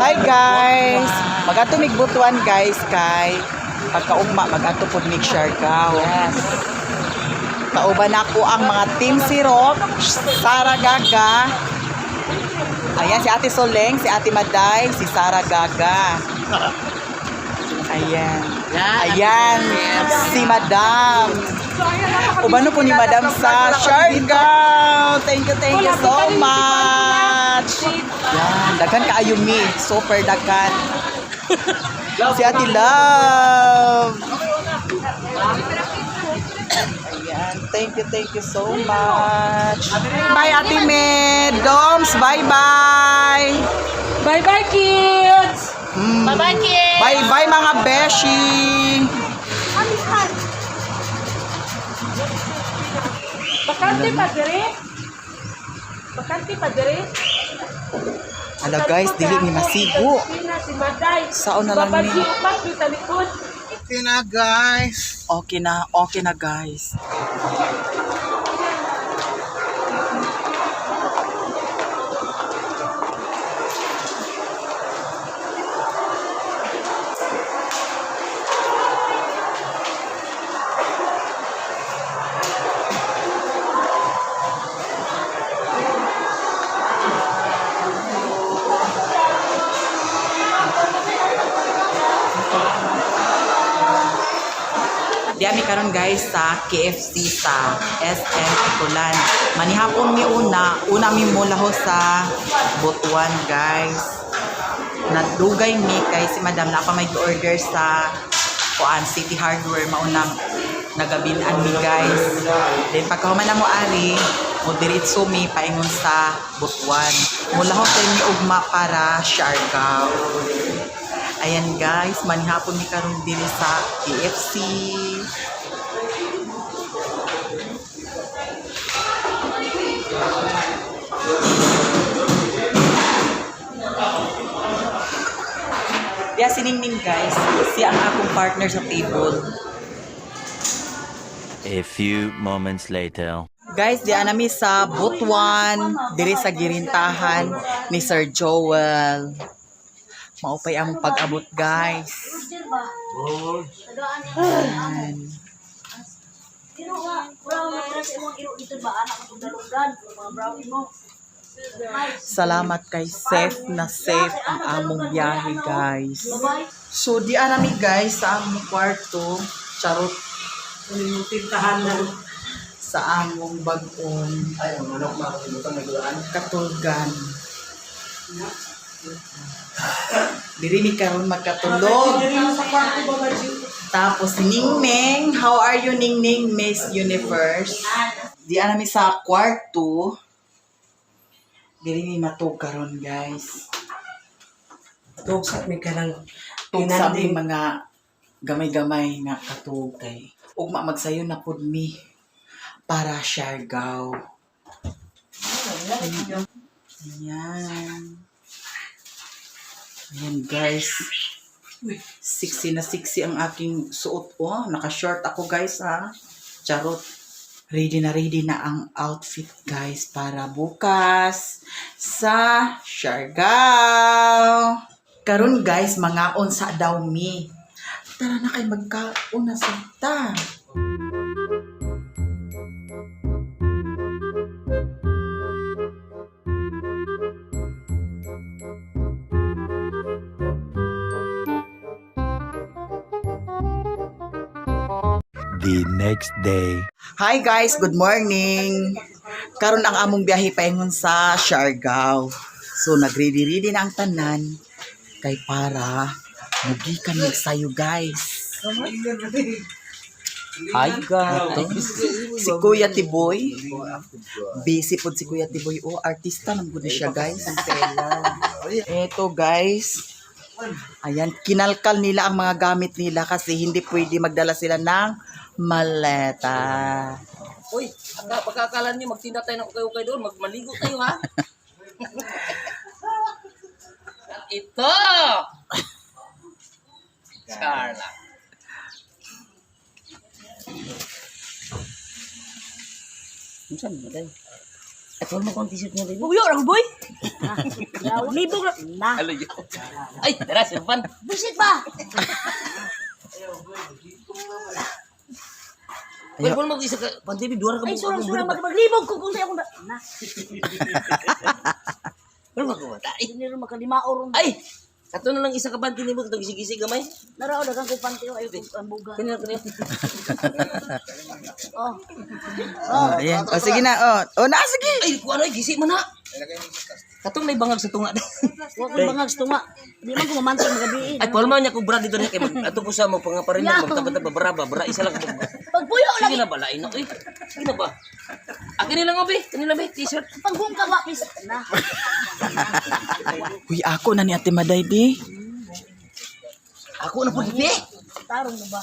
Hi guys! Mag-adto mig Butuan, guys, kay pagkaugma mag-adto pod mig Siargao. Yes. Kauban ako ang mga Team Sirop, Sara Gaga. Ayan si Ate Soleng, si Ate Maday, si Sara Gaga. Ayan. Ayan, si Madam. Ubano po ni Madam sa Siargao. Thank you so much. Yan, daghan kaayo mi. Super daghan. Si Ate Love. Ayan, thank you so much. Bye, Ate Med. Doms, bye-bye. Bye-bye, kids! Bye-bye, kids! Bye-bye, mga beshi. Bakante pa dire? Bakante pa dire? Ala guys, dili ni masigo. Si Maday. Sao na lang ni? Babagyo pa sa likod. Okay na, guys. Okay na guys. Di ami karon guys sa KFC sa SM Ikulan. Manihapon mi una, una mi mulaho sa Butuan, guys. Nadugay mi kay si Madam na pa may order sa kuan City Hardware, maunang nagabinan mi, guys. Then pagkahuman na mo ari, mo diretso mi paingon sa Butuan. Mulahok tayo mi ugma para Siargao. Ayan guys, manihapon mi karon diri sa KFC. Diya si Ningning guys, siya ang akong partner sa table. A few moments later. Guys, diya nami sa Butuan, diri sa girintahan ni Sir Joel. Maupay among pag-abot, guys. Ayan. Salamat kay safe na safe ang among biyahe, guys. So, di nami guys sa among kwarto. Charot. Sa among bag-ong Ay, ang manok makakalimutan nagulaan. katulgan. Diri mi karon magkatulog. Tapos si Ningning, how are you, Ningning, Miss Universe? Di nami sa kwarto. Diri mi matug karon, guys. Tug sa mi kanang Tug sa aming mga gamay-gamay nga katug kay ugma magsayo na pud mi para Siargao. Ayan. Ayan guys. Sexy na sexy ang aking suot. Oh, naka-short ako guys ha. Charot. Ready na ang outfit guys para bukas sa Siargao. Karon guys, mangaon sa daw mi. Tara na kay magkaon na sa ta. The next day. Hi guys, good morning. Karon ang among biyahe paingon sa Siargao. So nagready-ready na ang tanan kay para mugikan mig sayo guys. Hi guys. Si Kuya Tiboy. Busy pod si Kuya Tiboy. Oh, artista man gud siya guys. Eto guys. Ayan, kinalkal nila ang mga gamit nila kasi hindi pwede magdala sila ng maleta. Uy, pagkakala niyo, magtinda tayo ng ukay-ukay doon, magmaligo tayo ha. At ito! Carla. Unsa man day? Ato mo kung t-shirt mo dito. Buyo, boy! Libog na. Alo yo. Ay, tara sirpan. Busit ba? Uy, wala mag isa ka pantibi duha ra ka Ay, buok surang akong surang bulak. maglibog ko kung sa akong na. Wala magkumata. Ay, Hindi rin makalima oron. ay. Kato na lang isa ka panty nimo katong gisi-gisi gamay. Narao daghang ko panty ay ko ang buga. Kanina kanina. Oh. Oh, ayan. Oh, sige na. Oh, oh na, sige. Ay, kuan ay gisi man na. Katong may bangag sa tunga. Wa ko bangag sa tunga. Di man ko mamantay magabi. Ay, palma niya ko bra dito niya kay mag ato ko sa mo pangaparin mo magtabat ba bra ba bra isa lang. Pagpuyo Sige lagi. na ba lain na oy. Sige na ba. Akin nilang obi, kanila be t-shirt. Pagbungka wa pis na. Uy, ako na ni Ate Maday di. Ako na po di. Tarong mo ba?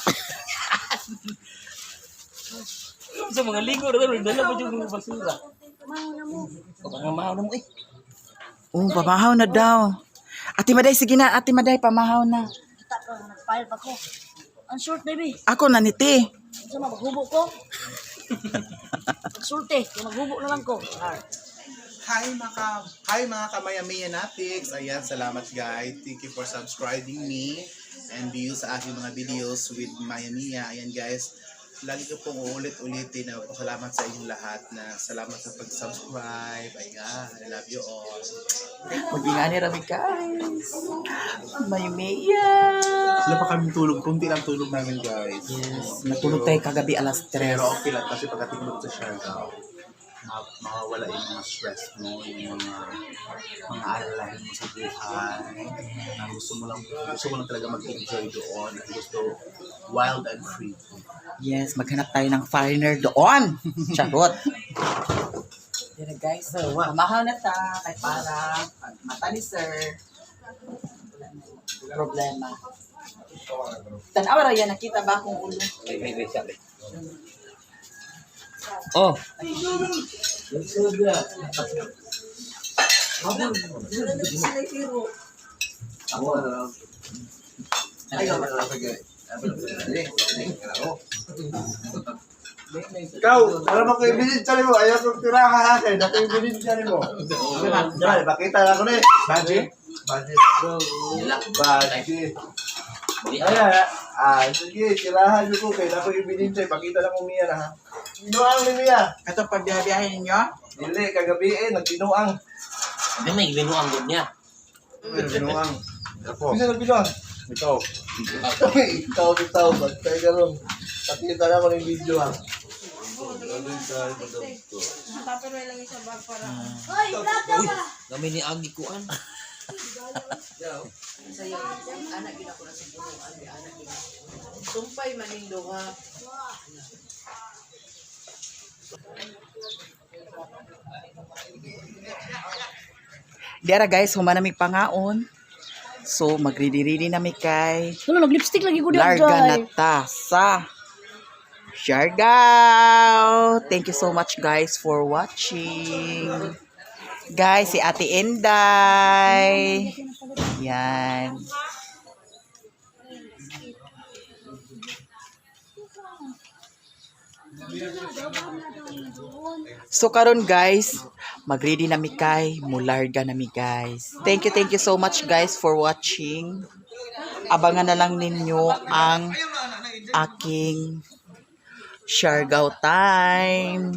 Sa mga ligo ra dala pa jud mga basura. Maho na mo. O mga mahaw na mo eh. Oh, pamahaw na daw. Ate Maday, sige na. Ate Maday, pamahaw na. Kita ka nag-file pa ko. Ang short baby. Ako na ni te. Unsa man maghubo ko? Pagsulti, kay maghubo na lang ko. Hi mga kamayamiya natics. Ayan, salamat guys. Thank you for subscribing me and view sa aking mga videos with Maya Mia. Ayan guys, lagi ko pong uulit-ulitin na salamat sa inyong lahat na salamat sa pag-subscribe. Ayan, I love you all. Mag-ingani rami guys. May Mia. Wala pa kaming tulog. Kunti lang tulog namin guys. Yes, natulog tayo kagabi alas 3. Pero okay lang kasi pagdating mo sa Siargao, mawawala yung mga stress mo, yung mga alalahin mo sa buhay. Na gusto mo lang talaga mag-enjoy doon at gusto wild and free. Yes, maghanap tayo ng foreigner doon. Charot. Yan na guys, pamahaw na ta kay para pag mata ni sir, wala na problema. Tanawa ra yan, nakita ba akong ulo? Wait, wait, wait, sabi. Oh. Ikaw, alam mo ko ibilin sa mo, ayaw kong tira ka akin, ako ibilin sa mo. Dali, pakita lang ko na eh. Budget? Budget. Budget. Ayan, ah, sige, tirahan niyo ko, kailangan ko ibilin sa'yo, pakita lang ko Mia na ha. Binuang ni Mia. Ito pagbiyahe ninyo? Dili, kagabi eh, nagbinuang. Hindi may binuang gud niya. Binuang. Ako. Bisa nagbinuang? Ikaw. Ikaw, ikaw, bantay ka ron. Pakita lang ko ng video ha. Hoy, vlog ka ba? Kami ni Agi kuan. Sumpay maning duha. Diara guys, human na mi pangaon. So, magready-ready na mi kay Wala nag-lipstick lagi ko Larga na ta sa Siargao. Thank you so much guys for watching. Guys, si Ate Inday. Yan. So karon guys, magready na mi kay, mularga na mi guys. Thank you so much guys for watching. Abangan na lang ninyo ang aking Siargao time.